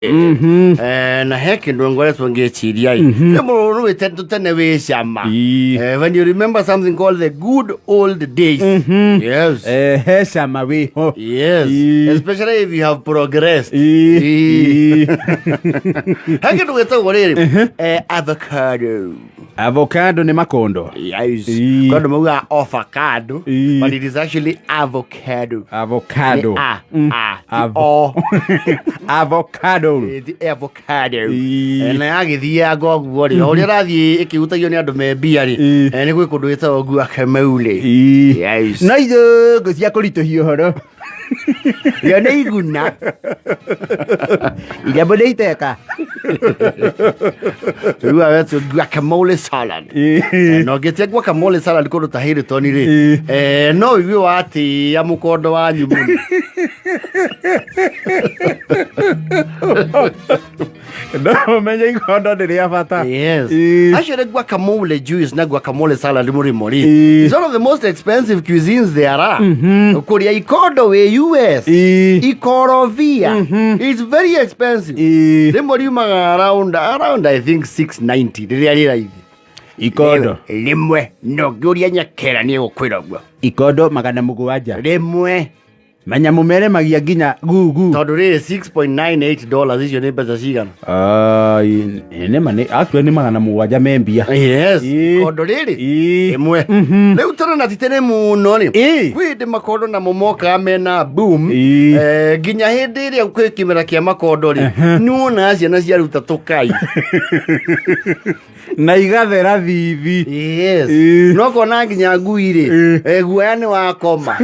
Na he kindu ngoretwo ngĩciria ĩ nĩ mũrũrũ wĩte tene wĩ cama. When you remember something called the good old days, yes. He cama wĩho. Yes. Especially if you have progressed. He kĩndũ gĩtagwo rĩrĩ avocado. Avocado nĩ makondo. Yes. Kwa andũ maugaga avocado, but it is actually avocado. Avocado. Nĩ a a ti o. Avocado. Ti avocado. Na yagĩthianga ũguo rĩ, o ũrĩa ĩrathiĩ ĩkĩhutagio nĩ andũ me mbia rĩ, nĩ gwĩ kũndũ gĩtagwo guacamole. Yes. No ithũngũ cia kũritũhia ũhoro. Ĩyo nĩ iguna. Iria mbũndĩ iteka. Rĩu wetwo guacamole salad. Na ũngĩtia guacamole salad kũndũ ta Hilton rĩ, no ũigue watĩĩa mũkondo wanyu mũno. No ũmenye ikondo nĩ rĩa bata. Yes. Actually, guacamole juice na guacamole salad mũrĩmo rĩ, is one of the most expensive cuisines there are. Kũrĩa ikondo wĩ US. Ikorovia. It's very expensive. Rĩmwe riumaga around I think 690 rĩrĩa rĩ raithi. Ikondo. Rĩmwe no ngĩũria nyakera nĩ egũkwĩra ũguo. Ikondo 700. Rĩmwe. Manyamũ meremagia nginya gugu. Tondũ rĩrĩ $6.98, icio nĩ mbeca cigana? Nĩma nĩ actually nĩ 700 me mbia. Yes. Ikondo rĩrĩ ĩmwe. Rĩu tondũ na ti tene mũno rĩ, kwĩ hĩndĩ makondo namo mokaga mena boom. Nginya hĩndĩ ĩrĩa kwĩ kĩmera kĩa makondo rĩ, nĩwonaga ciana ciaruta tũkai. Na igathera thithi. Yes. No kona nginya ngui rĩ, guoya nĩ wakoma.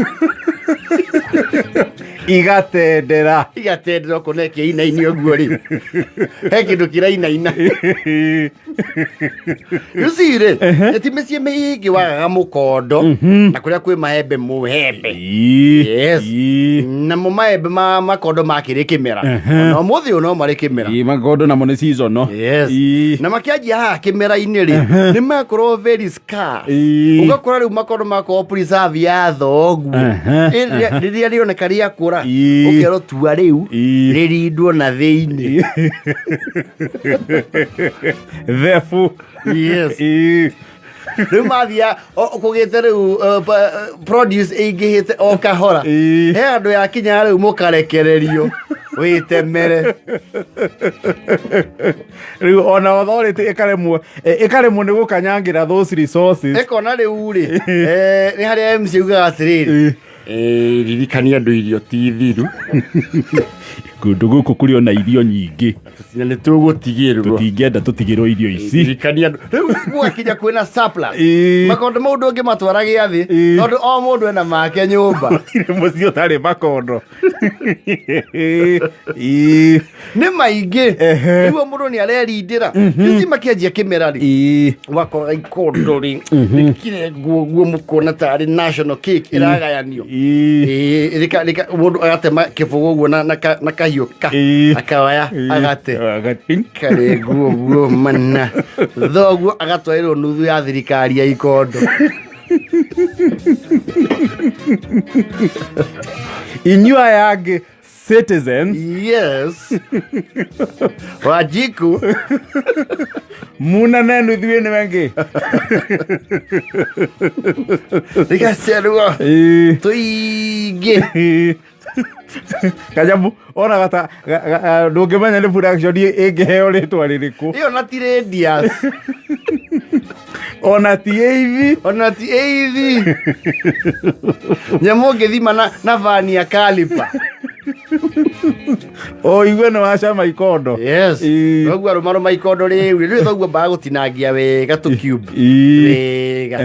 Igatendera. Igatendera ũkona ĩkĩinaini ũguo rĩ, he kĩndũ kĩrainaina. You see rĩ, ti mĩciĩ mĩingĩ wagaga mũkondo na kũrĩa kwĩ maembe mũhembe. Yes. Namo maembe ma makondo makĩrĩ kĩmera. Ona ũmũthĩ ũyũ no marĩ kĩmera. Makondo namo nĩ season. Yes. Na makĩanjia haha kĩmera-inĩ rĩ, nĩ makorwo very scarce. Ũgakora rĩu makondo makorwo preserve ya thoguo. Rĩrĩa rĩoneka rĩakũra, ũkerwo tua rĩu rĩrindwo na thĩinĩ. Thebu. Yes. Rĩu mathia kũgĩte rĩu produce ĩingĩhĩte o kahora. He andũ yakinya rĩu mũkarekererio wĩtemere. Rĩu ona authority ĩkaremwo nĩ gũkanyangĩra those resources. Ĩkona rĩu rĩ, nĩ harĩa MC augaga atĩrĩrĩ, ririkania andũ irio ti thiru. Kũndũ gũkũ kũrĩ ona irio nyingĩ. Na nĩ tũgũtigĩrwo. Tũtingĩenda tũtigĩrwo irio ici. Ririkania andũ. Rĩu gwakinya kwĩna surplus. Makondo mau ndũngĩmatwara gĩathĩ, tondũ o mũndũ ena make nyũmba. Gũtirĩ mũciĩ ũtarĩ makondo. Nĩ maingĩ. Rĩu o mũndũ nĩ arerindĩra. Ici makĩanjia kĩmera rĩ, wakoraga ikondo rĩ, rĩkirengwo ũguo mũkona tarĩ national cake ĩragayanio. Mũndũ agatema kĩbũgũ ũguo na kahiũ ka akawaya agate Agate. Karengwo ũguo mana thoguo agatwarĩrwo nuthu ya thirikari ya ikondo. Inyuĩ aya angĩ citizens. Yes. Wanjiku. Muna nenu ithuĩ nĩ wengĩ. Rĩgacerwo tũingĩ. Kanyamu ona gata ndũngĩmenya nĩ production ĩngĩheo rĩtwa rĩrĩkũ. Ĩyo na ti radius. Ona ti eithi. Ona ti eithi. Nyamũ ũngĩthima na vani ya kalipa. O igue nĩ wacama ikondo. Yes. Thoguo arũmarũma ikondo rĩu rĩu thoguo mbaga gũtinangia wega tũ cube. Wega.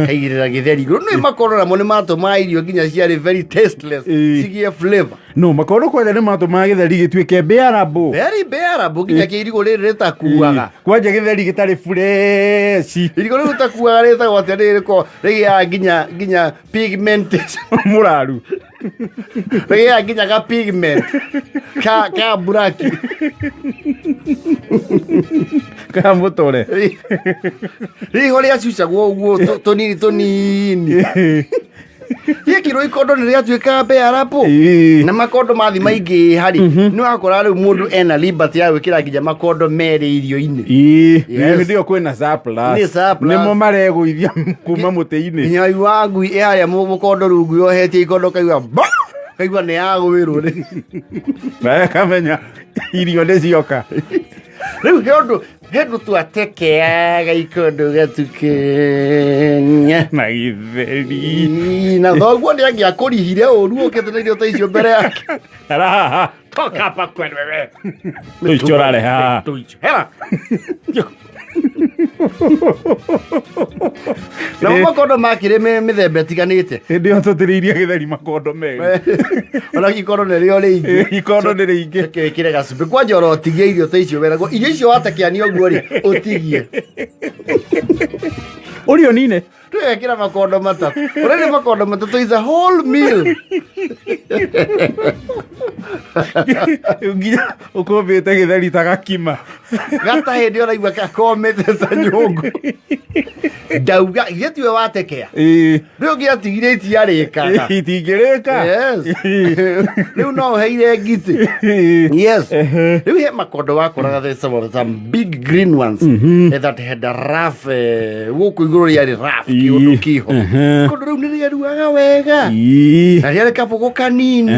Kaigĩrĩra gĩtheri igũrũ. Nĩ makondo namo nĩ matũmaga irio nginya ciarĩ very tasteless. Cigĩe flavor. No makondo kwanja nĩ matũmaga gĩtheri gĩtuĩke bearable. Very bearable nginya kĩirigũ rĩrĩ rĩtakuaga. Kwanja gĩtheri gĩtarĩ fresh. Irigũ rĩu rĩtakuaga rĩtagwo atĩa rĩrĩ rĩkoragwo rĩgĩaga nginya pigmentation. Mũraru. Rĩgĩaga nginya ka pigment ka black. Ka mũtore. Riho rĩacucagwo ũguo tũnini tũnini. Rĩekĩrwo ikondo nĩ rĩatuĩkaga bearable. Na makondo mathi maingĩ harĩ nĩ wakora rĩu mũndũ ena liberty ya gwĩkĩra nginya makondo merĩ irio-inĩ. Yes. Hĩndĩ ĩyo kwĩna surplus. Nĩ surplus. Nĩmo maregũithia kuma mũtĩ-inĩ. Nginya waigua ngui ĩ harĩa mũkondo rungu yohetie ikondo kaigua ba kaigua nĩ yagũĩrwo rĩ. Nawe kamenya irio nĩ cioka. Rĩu he ũndũ he ũndũ twatekeaga ikondo gatukenya. Na gĩtheri. Ii, na thoguo nĩ angĩakũrihire ũru ũkĩte na irio ta icio mbere yake. Arahaha. Toka hapa kwenu wewe. Tũicio ũrarehe haha. Tuicho. Hela. Namo makondo makĩrĩ mĩthemba ĩtiganĩte. Hĩndĩ ĩyo tũtirĩirie gĩtheri makondo merĩ. Ona ikondo nĩrĩo rĩingĩ. Ikondo nĩ rĩingĩ. Reke wĩkĩre gacumbĩ kwanja oro ũtigie irio ta icio weragwo irio icio watekeania ũguo rĩ ũtigie. Ũrĩ ũnine. Twekĩra makondo matatũ. Ũrĩa makondo matatũ is a whole meal. Nginya ũkũmbĩte gĩtheri ta gakima. Gata hĩndĩ ũraigua gakomete ta nyũngũ. Ndauga githĩ tiwe watekea. Ĩĩ. Rĩu ũngĩatigire itiarĩkaga. Itingĩrĩka. Yes. Rĩu no ũheire ngitĩ. Yes. Rĩu he makondo wakoraga there's some big green ones that had a rough gũkũ igũrũ rĩarĩ rough kĩũndũ kĩho. Kondo rĩu nĩ rĩeruaga wega. Na rĩarĩ kabũgũ kanini.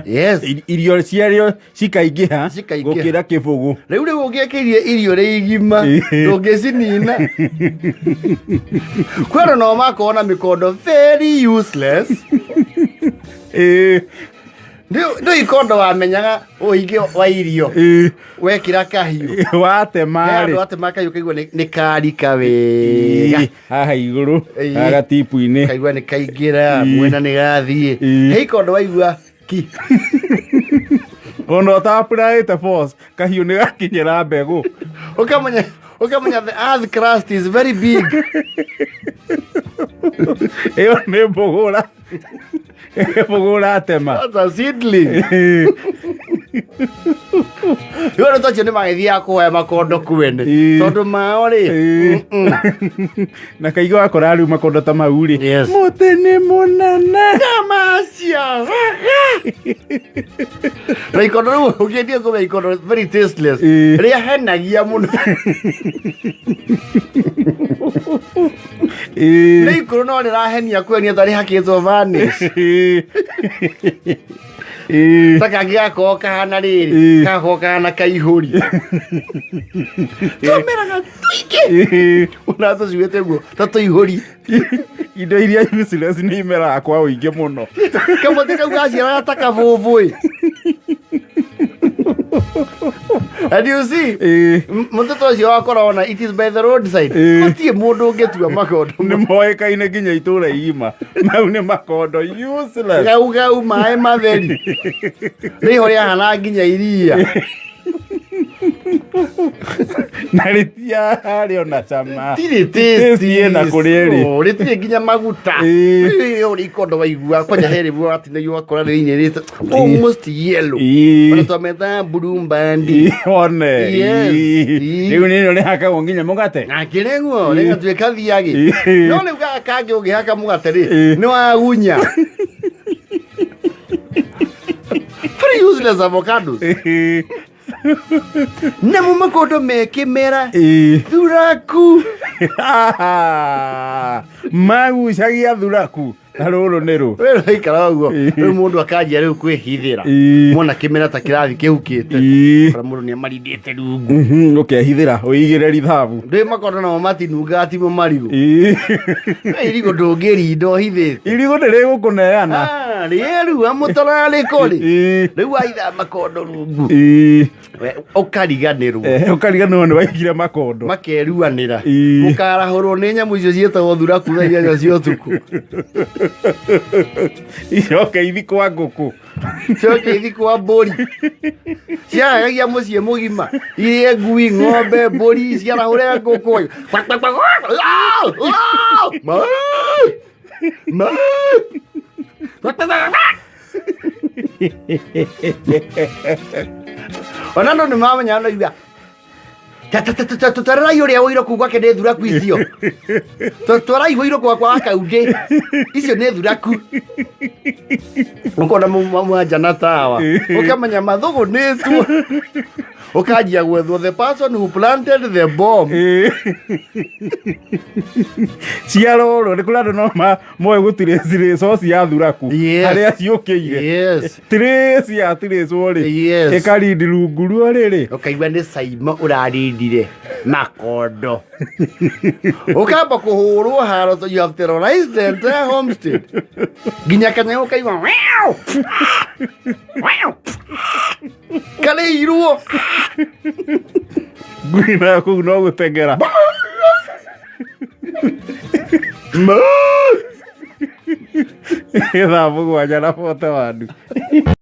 Yes. Irio ciarĩo cikaingĩha Cikaingĩha. gũkĩra kĩbũgũ. Rĩu rĩu ũngĩekĩirie irio rĩ igima ndũngĩcinina. Kwĩna nao makorwo na mĩkondo very useless. Ĩĩ. Ndũ ikondo wamenyaga ũingĩ wa irio wekĩra kahiũ. Watema He rĩ. andũ atema kahiũ kaigua nĩ karika wega. Haha igũrũ Ĩĩ. haha gatipu-inĩ. Kaigua nĩ kaingĩra mwena nĩ gathiĩ. He ikondo waigua ki. Ona ũtapuraĩte force kahiũ nĩ gakinyĩra mbegũ. Ũkamenya the earth crust is very big. Ĩyo nĩ mbũgũra. Mbũgũra atema. That's a seedling. Rĩu andũ ta acio nĩ magĩthiaga kũhoya makondo kwene. Ĩĩ. Tondũ mao rĩ. Na kaingĩ wakora rĩu makondo ta mau rĩ. Yes. Mũtĩ nĩ mũnene. Maciaraga. Na ikondo rĩu ũngĩendia ngũbe ikondo very tasteless. Ĩĩ. Rĩahenagia mũno. Ĩĩ. Nĩ ikũrũ no rĩrahenia kwenia ta rĩhakĩtwo varnish. Ĩĩ. Ĩĩ. Ta kangĩ gakorwo kahana rĩrĩ. Ĩĩ. Gakorwo kahana kaihũri. Tũmeraga tũingĩ. Ĩĩ. Ona tũcuĩte ũguo ta tũihũri. Indo iria useless nĩ imeraga kwa ũingĩ mũno. Kamũtĩ kau gaciaraga ta kabũbũĩ. And you see, Ĩĩ. mũtĩ ta ũcio wa corona, it is by the roadside. Ĩĩ. Gũtirĩ mũndũ ũngĩtua makondo. Nĩ moĩkaine nginya itũra igima. Mau nĩ makondo useless. Gau gau maĩ matheri. Rĩho rĩahana nginya iria. Na rĩtiarĩ ona cama. Tirĩ Taste ĩna kũrĩa ĩrĩ. Oh, rĩtirĩ nginya maguta. Ĩĩ. Rĩu rĩ ikondo waigua kwanja he rĩmwe watinagio wakora rĩinĩ rĩta almost yellow. Ĩĩ. Ona twametaga blue band. Ĩĩ, one. Yes. Ĩĩ. Ĩĩ. Rĩu nĩrĩo rĩhakagwo nginya mũgate. Akĩrĩguo rĩgatuĩka thiagĩ. Ĩĩ. No rĩu gaka kangĩ ũngĩhaka mũgate rĩ Ĩĩ. nĩ wagunya. Very useless avocados. Ĩĩ. Namo makondo me kĩmera. Ĩĩ. Thuraku. Magucagia thuraku. Na rũrũ nĩ rũ. We rũikara ũguo. Ĩĩ. Rĩu mũndũ akanjia rĩu kwĩhithĩra. Ĩĩ. Mona kĩmera ta kĩrathi kĩhukĩte. Ĩĩ. Kora mũndũ nĩ amarindĩte rungu. Ũkehithĩra ũigĩre rithabu. Ndĩ makondo namo matinungaga timo marigũ. Ĩĩ. We irigũ ndũngĩrinda ũhithĩte. Irigũ nĩ rĩgũkũneana. Ah, rĩerua mũtararĩko rĩ. Ĩĩ. Rĩu waitha makondo rungu. Ĩĩ. We, ũkariganĩrwo. Ũkariganĩrwo nĩ waigire makondo. Makeruanĩra. Ĩĩ. Mũkarahũrwo nĩ nyamũ icio ciĩtagwo thuraku thaa inyanya cia ũtukũ. Icoke ithi kwa ngũkũ. Coke ithi kwa mbũri. Ciaragagia mũciĩ mũgima. Irie ngui, ng'ombe, mbũri, ciarahũre ngũkũ. Kwa, kwa, kwa, kwa. Ah! Ah! Ma! Ma! Kwa, kwa, kwa, kwa. Ona andũ nĩ mamenya no iga. Tũtwarerai ũrĩa ũiro kuu gwake nĩ thuraku icio. Twarai ũiro gwakwa wa kaundĩ icio nĩ thuraku. Ũkona mwanja na tawa ũkamenya mathũgũ nĩtuo, ũkanjia gwethwo the person who planted the bomb. Ciarorwo nĩ kũrĩ andũ no moe gũtirĩcirĩ coci ya thuraku. Harĩa ciũkĩire. Tirĩci yatirĩcwo rĩ, ĩkarindi rungu ruo rĩrĩ. Ũkaigua nĩ Saimo ũrarindire makondo, ũkamba kũhũrwo haro to you have terrorized the entire homestead, nginya kanya ũkaigua "Meow! Meow!" Karĩirwo. Ngui nayo kũu no gũteng'era. Thaa 7:41.